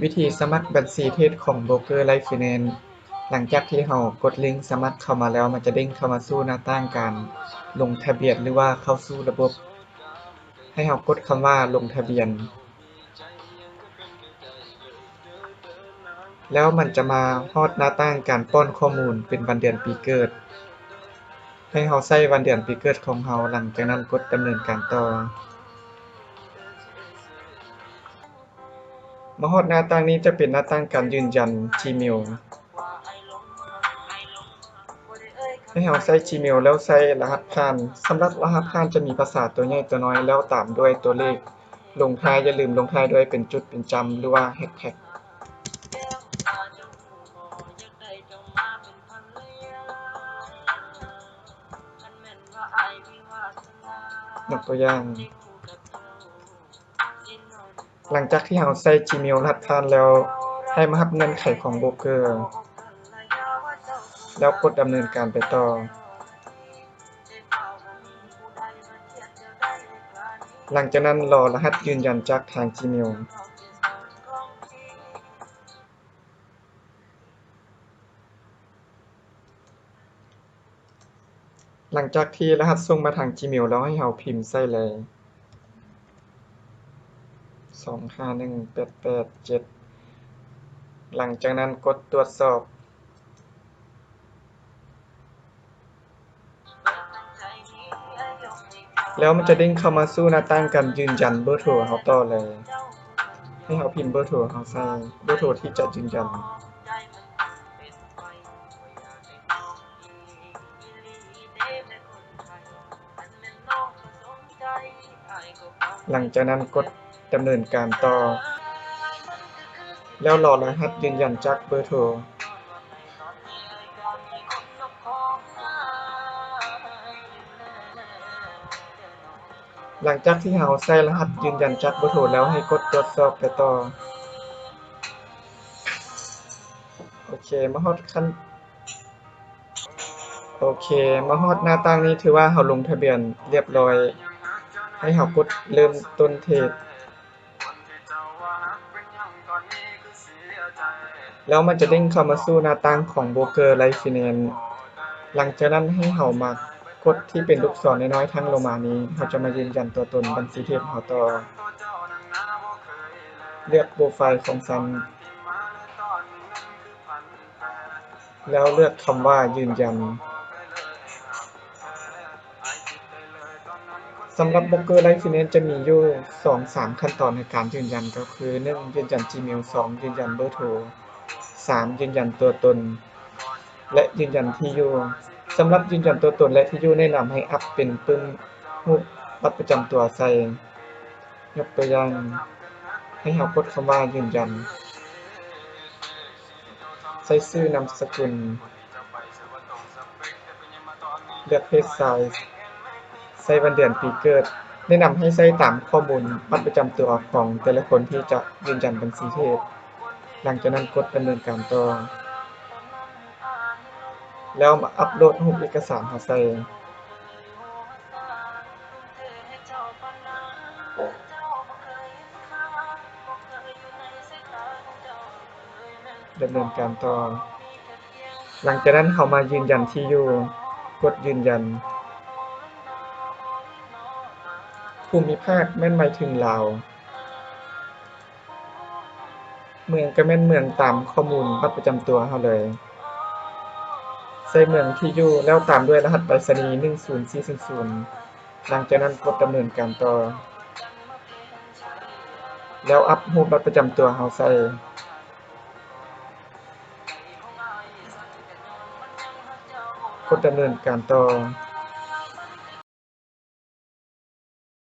ວິທີສະໝັກບັນຊີເທຣດຂອງໂບຣກເກີ Life Finance. ຫຼັງຈາກທີ່ເຮົາກົດລິງສະໝັກເຂົ້າມາແລ້ວ, ມັນຈະເດ້ງເຂົ້າມາສູ່ໜ້າຕ່າງການລົງທະບຽນ ຫຼືວ່າເຂົ້າສູ່ລະບົບ. ໃຫ້ເຮົາກົດຄຳວ່າລົງທະບຽນ ແລ້ວມັນຈະມາຮອດໜ້າຕ່າງການປ້ອນຂໍ້ມູນເປັນວັນເດືອນປີເກີດ. ໃຫ້ເຮົາໃສ່ວັນເດືອນປີເກີດຂອງເຮົາ, ຫຼັງຈາກນັ້ນກົດດຳເນີນການຕໍ່. ມາຮອດໜ້າຕ່າງນີ້ຈະເປັນໜ້າຕ່າງການຢືນຢັນ Gmail. ໃຫ້ເຮົາໃສ່ Gmail ແລ້ວໃສ່ລະຫັດຜ່ານ. ສຳລັບລະຫັດຜ່ານຈະມີພາສາຕົວໃຫຍ່ຕົວນ້ອຍ ແລ້ວຕາມດ້ວຍຕົວເລກ. ລົງທ້າຍ, ຢ່າລືມລົງທ້າຍດ້ວຍເປັນຈຸດເປັນຈຳ ຫຼືວ່າ hashtag. ຍົກຕົວຢ່າງ, ຫຼັງຈາກທີ່ເຮົາໃສ່ Gmail ລະຫັດຜ່ານແລ້ວ, ໃຫ້ມາຮັບເງື່ອນໄຂຂອງໂບຣກເກີ ແລ້ວກົດດຳເນີນການໄປຕໍ່. ຫຼັງຈາກນັ້ນລໍລະຫັດຢືນຢັນຈາກທາງ Gmail. ຫຼັງຈາກທີ່ລະຫັດສົ່ງມາທາງ Gmail ແລ້ວ, ໃຫ້ເຮົາພິມໃສ່ເລີຍ ສອງຫ້າໜຶ່ງແປດແປດເຈັດ. ຫຼັງຈາກນັ້ນກົດຕວດສອບ. ແລ້ວມັນຈະເດ້ງເຂົ້າມາສູ່ໜ້າຕ່າງການຢືນຢັນເບີໂທເຮົາຕໍ່ເລີຍ. ໃຫ້ເຮົາພິມເບີໂທເຮົາໃສ່, ເບີໂທທີ່ຈະຢືນຢັນ. ຫຼັງຈາກນັ້ນກົດດຳເນີນການຕໍ່ ແລ້ວລໍລະຫັດຢືນຢັນຈາກເບີໂທ. ຫຼັງຈາກທີ່ເຮົາໃສ່ລະຫັດຢືນຢັນຈາກເບີໂທແລ້ວ, ໃຫ້ກົດຕວດສອບໄປຕໍ່. ໂອເຄ, ມາຮອດຂັ້ນ ໂອເຄ, ມາຮອດໜ້າຕ່າງນີ້ ຖືວ່າເຮົາລົງທະບຽນລຽບຮ້ອຍ. ໃຫ້ເຮົາກົດເລີ່ມຕົ້ນເທຣດ ແລ້ວມັນຈະເດ້ງເຂົ້າມາສູ່ໜ້າຕ່າງຂອງໂບຣກເກີ Life Finance. ຫຼັງຈາກນັ້ນໃຫ້ເຮົາມາກົດທີ່ເປັນລູກສອນນ້ອຍໆທາງລົງມານີ້, ເຮົາຈະມາຢືນຢັນຕົວຕົນບັນຊີເທຣດເຮົາຕໍ່. ເລືອກໂປຣໄຟລ໌ຂອງສັນ ແລ້ວເລືອກຄຳວ່າຢືນຢັນ. ສຳລັບໂບຣກເກີ Life Finance ຈະມີຢູ່ສອງສາມຂັ້ນຕອນໃນການຢືນຢັນ ກໍຄື ໜຶ່ງ ຢືນຢັນ Gmail, ສອງ ຢືນຢັນເບີໂທ, ສາມ ຢືນຢັນຕົວຕົນ ແລະ ຢືນຢັນທີ່ຢູ່. ສຳລັບຢືນຢັນຕົວຕົນ ແລະ ທີ່ຢູ່, ແນະນຳໃຫ້ອັບເປັນປຶ້ມຮູບບັດປະຈຳຕົວໃສ່. ຍົກຕົວຢ່າງ, ໃຫ້ເຮົາກົດຄຳວ່າຢືນຢັນ, ໃສ່ຊື່ນາມສະກຸນ, ເລືອກເພດຊາຍ, ໃສ່ວັນເດືອນປີເກີດ. ແນະນຳໃຫ້ໃສ່ຕາມຂໍ້ມູນບັດປະຈຳຕົວຂອງແຕ່ລະຄົນທີ່ຈະຢືນຢັນບັນຊີເທຣດ. ຫຼັງຈາກນັ້ນກົດດຳເນີນການຕໍ່ ແລ້ວມາອັບໂຫຼດຮູບເອກະສານເຮົາໃສ່. ດຳເນີນການຕໍ່. ຫຼັງຈາກນັ້ນເຮົາມາຢືນຢັນທີ່ຢູ່, ກົດຢືນຢັນ. ພູມມິພາກແມ່ນໝາຍເຖິງລາວ. ເມືອງກໍແມ່ນເມືອງຕາມຂໍ້ມູນບັດປະຈຳຕົວເຮົາເລີຍ. ໃສ່ເມືອງທີ່ຢູ່ ແລ້ວຕາມດ້ວຍລະຫັດໄປສະນີ ໜຶ່ງສູນສີ່ສູນສູນ. ຫຼັງຈາກນັ້ນກົດດຳເນີນການຕໍ່ ແລ້ວອັບຮູບບັດປະຈຳຕົວເຮົາໃສ່. ກົດດຳເນີນການຕໍ່.